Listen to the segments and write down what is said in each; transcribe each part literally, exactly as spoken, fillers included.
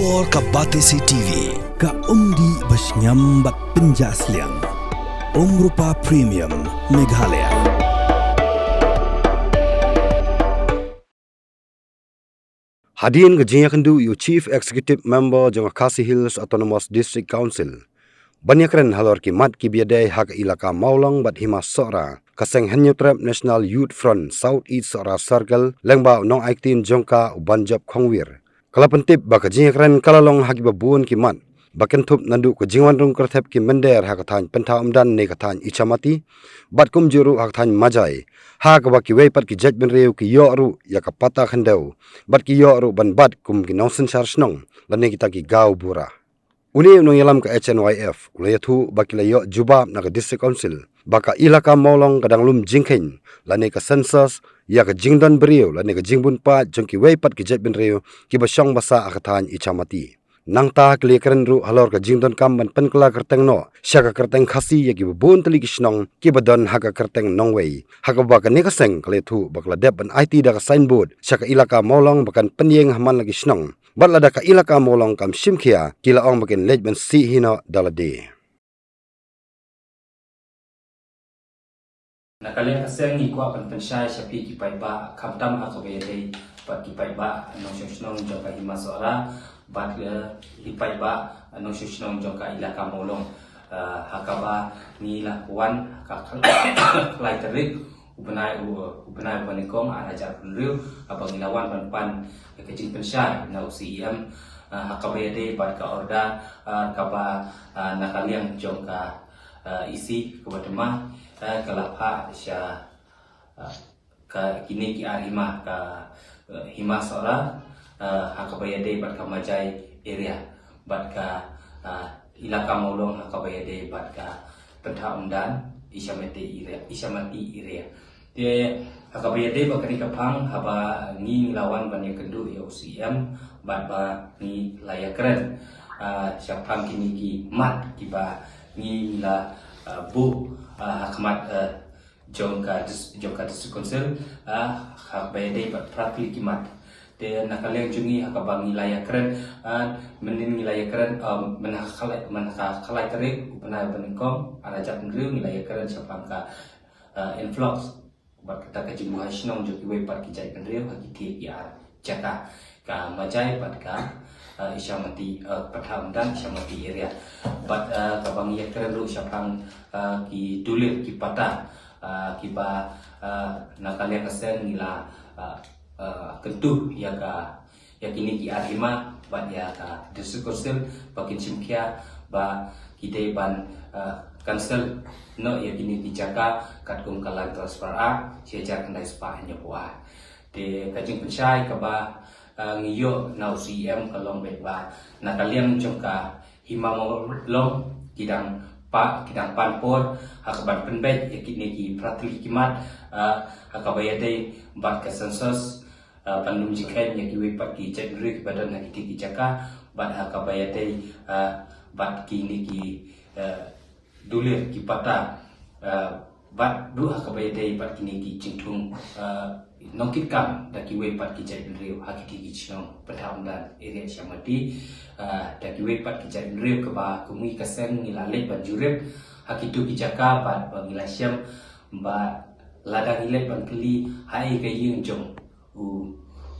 Or ka Batesi T V, ka umdih ba shngiam bad pynjah sliang. Umrupa Premium, Meghalaya. Hadien ka jingïakynduh ïa u Chief Executive Member jong ka Khasi Hills Autonomous District Council ban ïakren halor ki mat kiba ïadei ha ka ilaka Mawlong bad Hima Sohra, ka seng Hynñiewtrep National Youth Front South East Sohra Circle, lyngba u nongaitien jong ka u Banjop Khongwir, ka la pyntip ba ka jingïakren ka la long ha kiba bun ki mat ba kynthup naduh ka jingwan rung kyrthep ki mynder ha ka thaiñ Pynthawumdan ne ka thaiñ Ichamati, bad kumjuh ruh ha ka thaiñ Majai, ha kaba kiwei pat ki jaitbynriew ki ïoh ruh ïa ka pata khyndew bad ki ïoh ruh ban bat kum ki nongsynshar shnong lane kita ki gaonbura. Une u nongïalam ka H N Y F u la ïathuh ba ki la ïoh jubab na ka District Council ba ka ilaka Mawlong ka dang lum jingkheiñ lane ka census ïa ka jingdon briew lane ka jingbun paid jong kiwei pat ki jaitbynriew kiba shong ba sah ha ka thaiñ Ichamati. Nangta ki la ïakren ruh halor ka jingdonkam ban pynkylla kyrteng noh sha ka kyrteng Khasi ïa kiba bun tylli ki shnong kiba don ha ka kyrteng nongwei, ha kaba kane ka seng ka la ïathuh ba ka la dep ban aiti da ka signboard sha ka ilaka Mawlong ba kan pynïeng ha man la ki shnong, bad lada ka ilaka Mawlong kam shim khia, ki la ong ba kin leit ban sih hi noh da lade. Na ka liang ka seng ngi kwah ban pynshai sha phi ki paidbah, khamtam ha kaba ïadei bad ki paidbah nongshong shnong jong ka Hima Sohra bad ki paidbah nongshong shnong jong ka ilaka Mawlong. Ah, ha kaba ngi la wan ha ka khlai tarik u bnai u, u bnai u ba nyngkong ar hajar arphew hynriew, ha kaba ngi la wan ban pan ka jingpynshai na u C E M, ah, ha kaba ïadei bad ka order, ah, kaba, ah, na ka liang jong ka, ah, E C kaba thymmai, ah, ka la phah sha, ah, ka kine ki ar hima, ka, ah, Hima Sohra, ah, ha kaba ïadei bad ka Majai area bad ka, ah, ilaka Mawlong ha kaba ïadei bad ka Pynthawumdan, Ichamati area, Ichamati area. Te ha kaba ïadei bad kane ka phang, haba ngi la wan ban ïakynduh ïa u C E M bad ba ngi la ïakren, ah, shaphang kine ki mat kiba ngi la, ah, buh, ah, ha khmat, ah, jong ka dis-, jong ka District Council, ah, ha kaba ïadei bad phra tylli ki mat. Te na ka liang jong ngi ha kaba ngi la ïakren, ah, mynnin ngi la ïakren, ah, mynha ka khlai, mynha ka khlai tarik u bnai ba nyngkong ar hajar arphew hynriew ngi la ïakren shaphang ka, ah, influx bad kata ka jingbuhai shnong jong kiwei pat ki jaitbynriew ha kiti ki ar jaka, ka Majai bad ka, ah, Ichamati, ah, Pynthawumdan Ichamati area. Bad, ah, kaba ngi ïakren ruh shaphang, ah, ki dulir ki pata, ah, kiba, ah, na ka liang ka seng ngi la, ah, ah, kyntu ïa ka, ïa kine ki ar hima bad ïa ka District Council ba kin shim khia ba ki dei ban, ah, cancel noh ïa kine ki jaka katkum ka Land Transfer Act shi hajar khyndai spah hynñiewphew ar. Te ka jingpynshai kaba, ah, ngi ïoh na u C E M ka long beit ba na ka liang jong ka Hima Mawlong ki dang pa, ki dang pan por ha kaban pynbeit ïa kine ki phra tylli ki mat, ah, ha kaba ïadei bad ka census, ah, ban lum jingkheiñ ïa kiwei pat ki jaitbynriew kiba don ha kiti ki jaka bad ha kaba ïadei, ah, bad kine ki, ah, dulir ki pata, ah, bad ruh ha kaba ïadei bad kine ki jingthung, ah, nongkitkam da kiwei pat ki jaitbynriew ha kiti ki shnong Pynthawumdan area Ichamati, ah, da kiwei pat ki jaitbynriew kaba kum ngi ka seng ngi la leit ban jurip ha kito ki jaka bad ba ngi la shem ba lada ngi leit ban kylli ha ei ka ïing jong u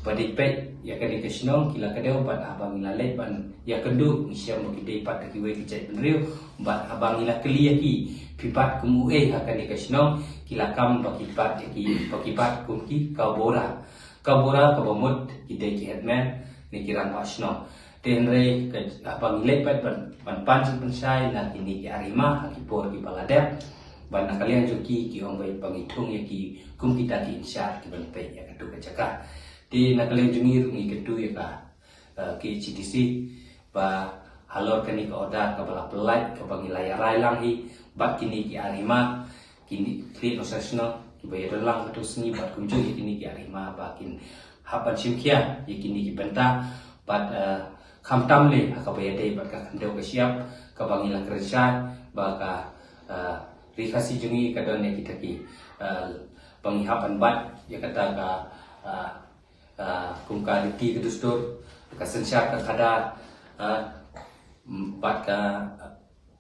ba dei peit ïa kane ka shnong ki la kdew bad haba ngi la leit ban ïakynduh ngi shem ba ki dei pat da kiwei ki jaitbynriew bad haba ngi la kylli ïa ki phi bat kum u ei ha kane ka shnong ki la kam ba ki bat ïa ki ba ki bat kum ki Kaubura. Kaubura kaba mut ki dei ki headman ne ki rangbah shnong. Te hynrei ka haba ngi leit pat ban, ban pan jingpynshai na kine ki ar hima ha ki por kiba la dep. Bad na ka liang jong ki ki ong beit ba ngi thung ïa ki kum kita ki in charge kiban peit ïa katu ka jaka. Te na ka liang jong ngi ruh ngi kyntu ïa ka, eh, K H A D C ba halor kane ka order kaba la pyllait kaba ngi la ïarai lang hi bad kine ki ar hima, kine ki khlieh nongshong shnong kiba ïadon lang katto ka sngi bad kumjuh ïa kine ki ar hima ba kin hap ban shim khia ïa kine ki bynta bad, eh, khamtam lei ha kaba ïadei bad ka khyndew ka shyiap kaba ngi la kren shai ba ka, eh, Ri Khasi jong ngi ka don ïa kita ki, eh, ba ngi hap ban bat ïa kata ka, eh, eh, kum ka riti ka dustur, ka synshar ka khadar, Ah, mm, bad ka, ah,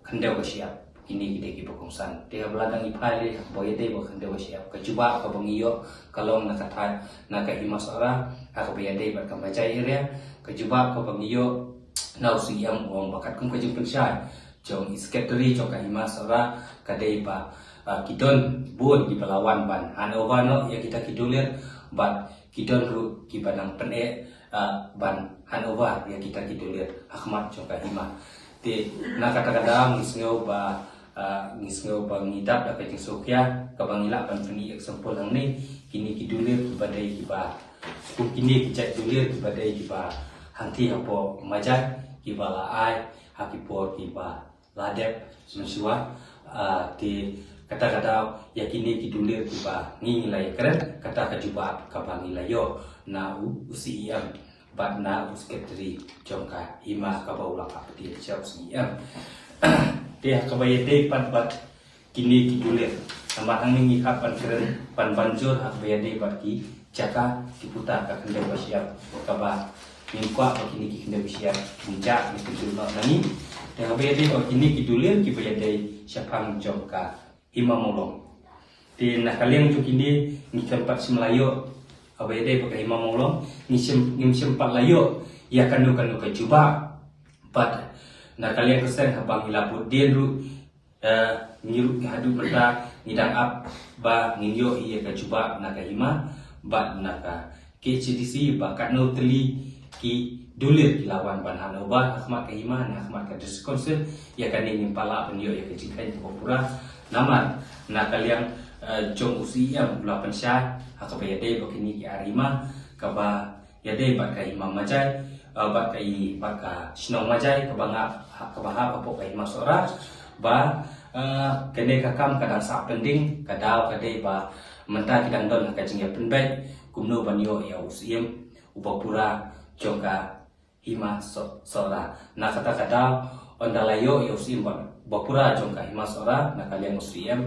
khyndew ka shyiap, kine ki dei kiba kongsan. Te haba la dang ïa phai lei, haba ïadei bad ka khyndew ka shyiap, ka jubab kaba ngi ïoh ka long na ka thaiñ, na ka Hima Sohra, ha kaba ïadei bad ka Majai area, ka jubab kaba ngi ïoh na u C E M u ong ba katkum ka jingpynshai jong i secretary jong ka Hima Sohra, ka dei ba, ah, ki don bun kiba la wan ban hand over noh ïa kita ki dulir, bad ki don ruh kiba dang pyneh, ah, ban hand over ïa kita ki dulir ha khmat jong ka Hima. Te na kata ka daw ngi sngew ba, ah, ngi sngew ba ngi dap da ka jingsngewkhia kaba ngi lah ban pyni example hangne, kine ki dulir kiba dei kiba, kum kine ki jait dulir kiba dei kiba hangtei hapoh Majai, kiba la ai ha ki por kiba la dep mynshuwa. Ah, te kata ka daw ïa kine ki dulir kiba ngi, ngi la ïakren, kata ka jubab kaba ngi la ïoh na u, u C E M bad na u secretary jong ka Hima kaba u la kap pyrthei sha u C E M. Te ha kaba ïadei pat bad kine ki dulir, namar hangne ngi hap ban kren, ban ban jur ha kaba ïadei bad ki jaka, ki puta ka khyndew ka shyiap, kaba ngim kwah ba kine ki khyndew ka shyiap kin jah, kin pynjur noh na ngi. Te ha kaba ïadei bad kine ki dulir kiba ïadei shaphang jong ka Hima Mawlong. Te na ka liang jong kine ngi khlem pat shym la ïoh, haba ïadei bad ka Hima Mawlong, ngi shym, ngim shym pat la ïoh ïa kano kano ka jubab. Bad na ka liang ka seng haba ngi la bud dien ruh, eh, ngi ruh haduh mynta ngi dang ap ba ngin ïoh ïa ka jubab na ka Hima bad na ka K H A D C ba katno tylli ki dulir ki la wan ban hand over ha khmat ka Hima ne ha khmat ka District Council. Ïa kane ngim pat lah ban ïoh ïa ka jingkheiñ kaba pura. Namar na ka liang, eh, jong u C E M u la pynshai ha kaba ïadei bad kine ki ar hima, kaba ïadei bad ka Hima Majai, eh, bad ka i, bad ka shnong Majai kaba nga, kaba hap hapoh ka Hima Sohra, ba, eh, kane ka kam ka dang sah pending, ka daw ka dei ba mynta ki dang don ha ka jingïapynbeit kumno ban ïoh ïa u syiem uba pura jong ka Hima So-, Sohra. Na kata ka daw, ynda la ïoh ïa u syiem ba, ba pura jong ka Hima Sohra, na ka liang u syiem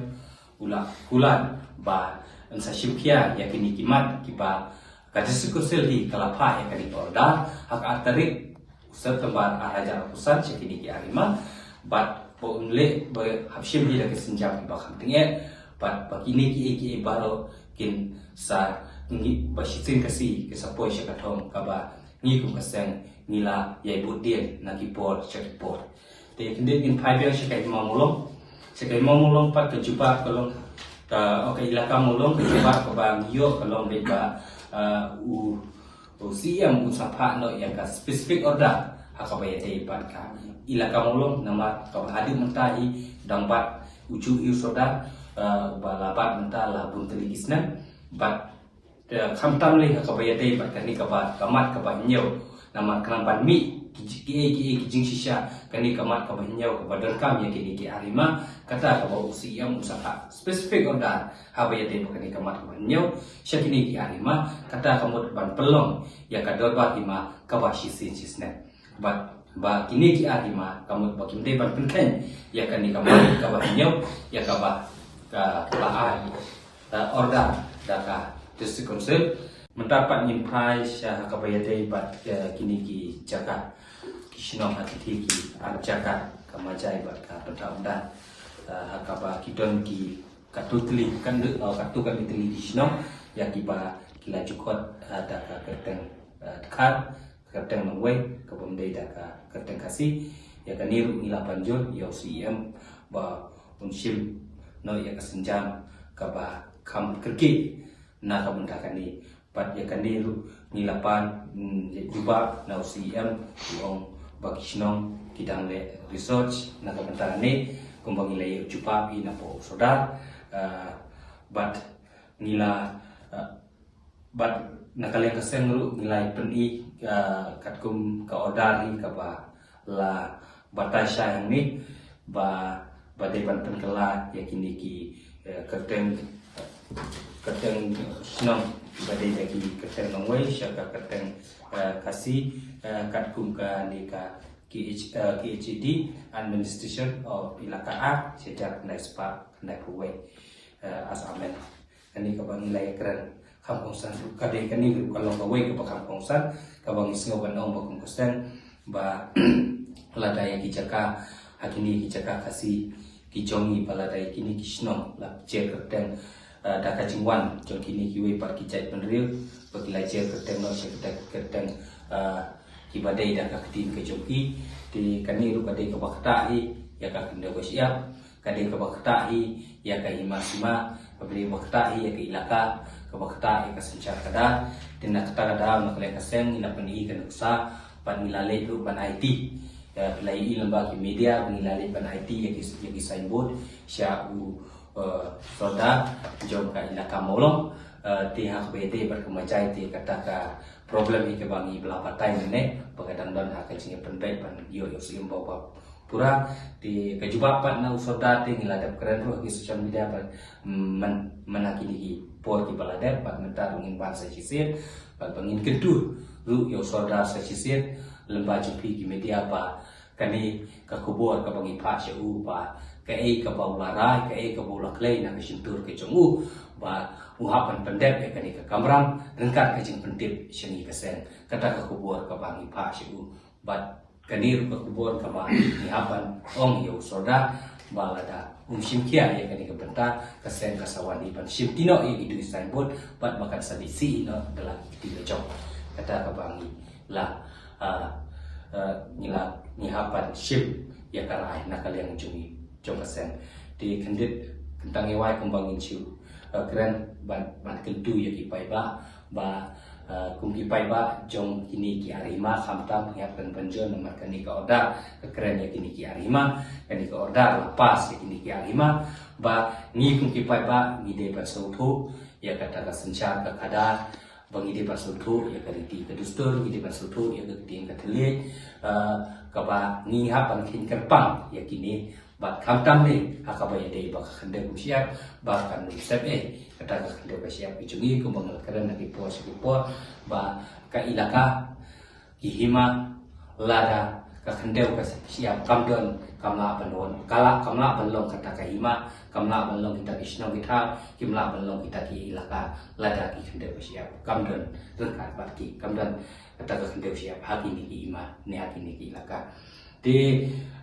u la kular ba yn sa shim khia ïa kine ki mat kiba ka District Council hi ka la phah ïa kane ka order ha ka ar tarik u September ar hajar arphew san sha kine ki ar hima. Bad ba un leh ba hap shim hi da ki sienjam kiba kham tyngeh. Bad ba kine kiei kiei baroh kin sa ngi, ba shisien Khasi ki sa poi sha ka thong kaba ngi kum ka seng ngi la ïai bud dien na ki por sha ki por. Te khyndiat ngin phai biang sha ka Hima Mawlong. Sha ka Hima Mawlong pat ka jubab ka long ka, oh, ka Elaka Mawlong, ka jubab kaba ngi ïoh ka long beit ba, ah, u, u syiem un sa phah noh ïa ka specific order ha kaba ïadei bad ka Elaka Mawlong, namar kaba haduh mynta hi dang bat ujuh ïa u sordar, ah, ba la bat mynta la bun tylli ki snem. Bad te khamtam lei ha kaba ïadei bad kane kaba, ka mat kaba hynñiew. Namar khnang ban mih ki ji-, kiei kiei ki jingshisha, kane ka mat kaba hynñiew kaba donkam ïa kine ki ar hima, kata kaba u syiem un sa phah specific order haba ïadei bad kane ka mat kaba hynñiew sha kine ki ar hima, kata ka mut ban pynlong ïa ka dorbar hima kaba shisien shisnem. Bad ba kine ki ar hima ka mut ba kim dei ban pynkheiñ ïa kane ka mat kaba hynñiew, ïa kaba, ka, ka la ai, eh, order da ka District Council. Mynta pat ngin phai sha ha kaba ïadei bad, eh, kine ki jaka, ki shnong ha ki, ki ar jaka, ka Majai bad ka Pynthor Umdan. Eh, ha kaba ki don ki katto tylli, katto, eh, katto katne tylli ki shnong ïa kiba ki la ju khot, eh, da ka kyrteng, eh, dkhar, kyrteng Nongwei, kaba ym dei da ka kyrteng Khasi. Ïa kane ruh ngi la ban jur ïa u syiem ba un shim noh ïa ka sienjam kaba kham kyrkieh na ka bynta kane. Bad ïa kane ruh ngi la pan, mm, ïa jubab na u syiem, u ong ba ki shnong ki dang leh research na ka bynta kane, kumba ngi la ïoh jubab hi napoh u sordar, eh, bad ngi la, eh, bad na ka liang ka seng ruh ngi la pyni, ah, katkum ka order hi kaba la batai shai hangne ba, ba dei ban pynkylla ïa kine ki, eh, kyrteng, kyrteng shnong ba dei da ki kyrteng Nongwei sha ka kyrteng, eh, Khasi, eh, katkum kane ka K H, eh, K H A D, Administration of Elaka Act, shajar khyndai spah khyndai phew wei, eh, as amended. Kane kaba ngi la ïakren kham kongsan ruh, ka dei kane ruh ka long kawei kaba kham kongsan, kaba ngi sngew ban ong ba kum ka seng Ba lada ïa ki jaka ha kine ki jaka Khasi ki jong ngi, ba lada ïa kine ki shnong la jer kyrteng, eh, da ka jingwan jong kine kiwei pat ki jaitbynriew, ba ki la jer kyrteng noh sha kita ki kyrteng, eh, kiba dei da ka ktien ka jong ki. Te kane ruh ka dei kaba ktah hi ïa ka khyndew ka shyiap, ka dei kaba ktah hi ïa ka hima sima, ka dei kaba ktah hi ïa ka ilaka, kaba ktah ïa ka synshar khadar. Te na kata ka daw na ka liang ka seng ngi la pyni ka nuksa bad ngi la leit ruh ban aiti. Eh, phi la ïohi lyngba ki media ba ngi la leit ban aiti ïa ki, ïa ki signboard sha u, eh, sordar jong ka ilaka Mawlong. Eh, te ha kaba ïadei bad ka Majai te kata ka problem hi kaba ngi ba la batai mynne ba ka dang don ha ka jingïapynbeit ban ïoh ïa u Syiem ba uba pura. Te ka jubab pat na u sordar te ngi la dep kren ruh ha ki social media ba, mm, man, man ha kine ki por kiba la dep bad mynta ruh ngin ban sa shisien bad ba ngin kyntu ruh ïa u sordar sa shisien lyngba jong phi ki media ba kane ka khubor kaba ngi phah sha u ba kaei kaba u la rai, kaei kaba u la khlei na ka shyntur ka jong u, ba u hap ban pyndep ïa kane ka kamram ryngkat ka jingpyntip sha ngi ka seng. Kata ka khubor kaba ngi phah sha u. Bad kane ruh ka khubor kaba ngi hap ban ong ïa u sordar ba lada um shim khia ïa kane ka bynta, ka seng ka sa wan hi ban shim kino ïa kitu ki signboard bad ba kan sa dei sih noh da la ki kti la jong. Kata kaba ngi la, ah, ah, ngi la, ngi hap ban shim ïa ka rai na ka liang jong ngi, jong ka seng. Te khyndiat kynta ngi wai kumba ngin shu, ah, kren ban, ban kyntu ïa ki paidbah ba, ah, kum ki paidbah jong kine ki ar hima khamtam ngi hap ban pynjur namar kane ka order ka kren ïa kine ki ar hima, kane ka order la pass ïa kine ki ar hima ba ngi kum ki paidbah ngi dei ban sngewthuh ïa kata ka synshar ka khadar, ba ngi dei ban sngewthuh ïa ka riti ka dustur, ngi dei ban sngewthuh ïa ka ktien ka thylliej, eh, kaba ngi hap ban kheiñ kyrpang ïa kine bad khamtam ne ha kaba ïadei ba ka khyndew ka shyiap ba kan ym sep eh. Kata ka khyndew ka shyiap ka jong ngi kumba nga la kren na ki por sha ki por ba ka ilaka, ki hima, lada ka khyndew ka shyiap kam don, kam lah ban don, ka lah, kam lah ban long kata ka hima, kam lah ban long kita ki shnong ki thaw, kim lah ban long kita ki ilaka lada ki khyndew ka shyiap kam don ryngkat bad ki, kam don kata ka khyndew shyiap ha kine ki hima ne ha kine ki ilaka. Te,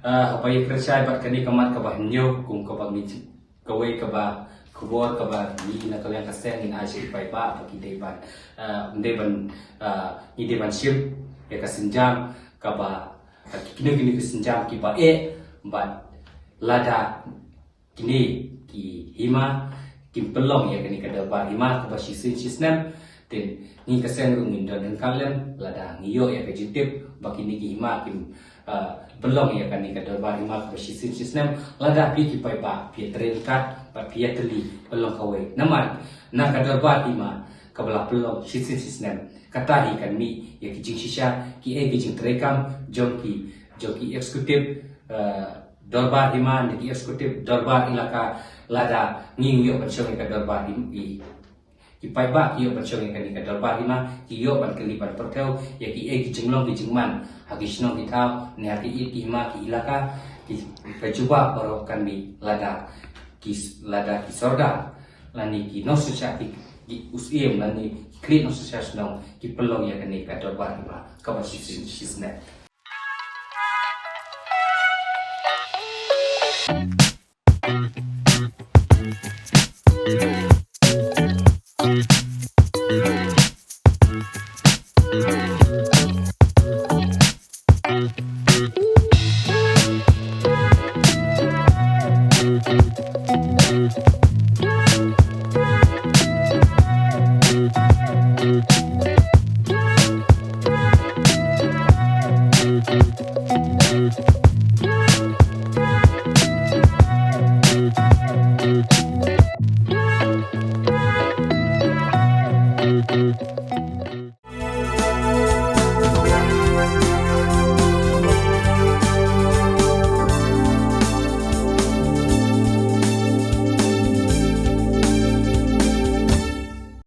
eh, haba ïakren shai bad kane ka mat kaba hynñiew kum kaba ngi kawei kaba khubor kaba ngi na ka liang ka seng ngin ai sha ki paidbah ba ki dei ban, ah, dei ban, ah, ngi dei ban shim ïa ka sienjam kaba, ah, kine, kine ki sienjam kiba eh bad lada kine ki hima kim pynlong ïa kane ka dorbar hima kaba shisien shisnem. Te ngi ka seng ruh ngin don ryngkat lem lada ngi ïoh ïa ka jingtip ba kine ki hima kim, ah, pynlong ïa kane ka dorbar hima kaba shisien shisnem. Lada phi ki paidbah phi ïatrei ryngkat bad phi ïatylli pynlong kawei. Namar na ka dorbar hima kaba la pynlong shisien shisnem, kata hi kan mih ïa ki jingshisha, kiei ki jingtreikam jong ki, jong ki executive, ah, dorbar hima ne ki executive dorbar ilaka. Lada ngi ïoh ban shong ïa ka dorbar hima, i ki paidbah ki ïoh ban shong ïa kane ka dorbar hima, ki ïoh ban kylli ban pyrthew ïa kiei ki jinglong ki jingman ha ki shnong ki thaw ne ha ki, ki hima ki ilaka. Ki, ka jubab baroh kan mih lada ki, lada ki sordar lane ki nongsynshar, ki, ki u Syiem lane ki khlieh nongsynshar shnong ki pynlong ïa kane ka dorbar hima kaba shisien shisnem.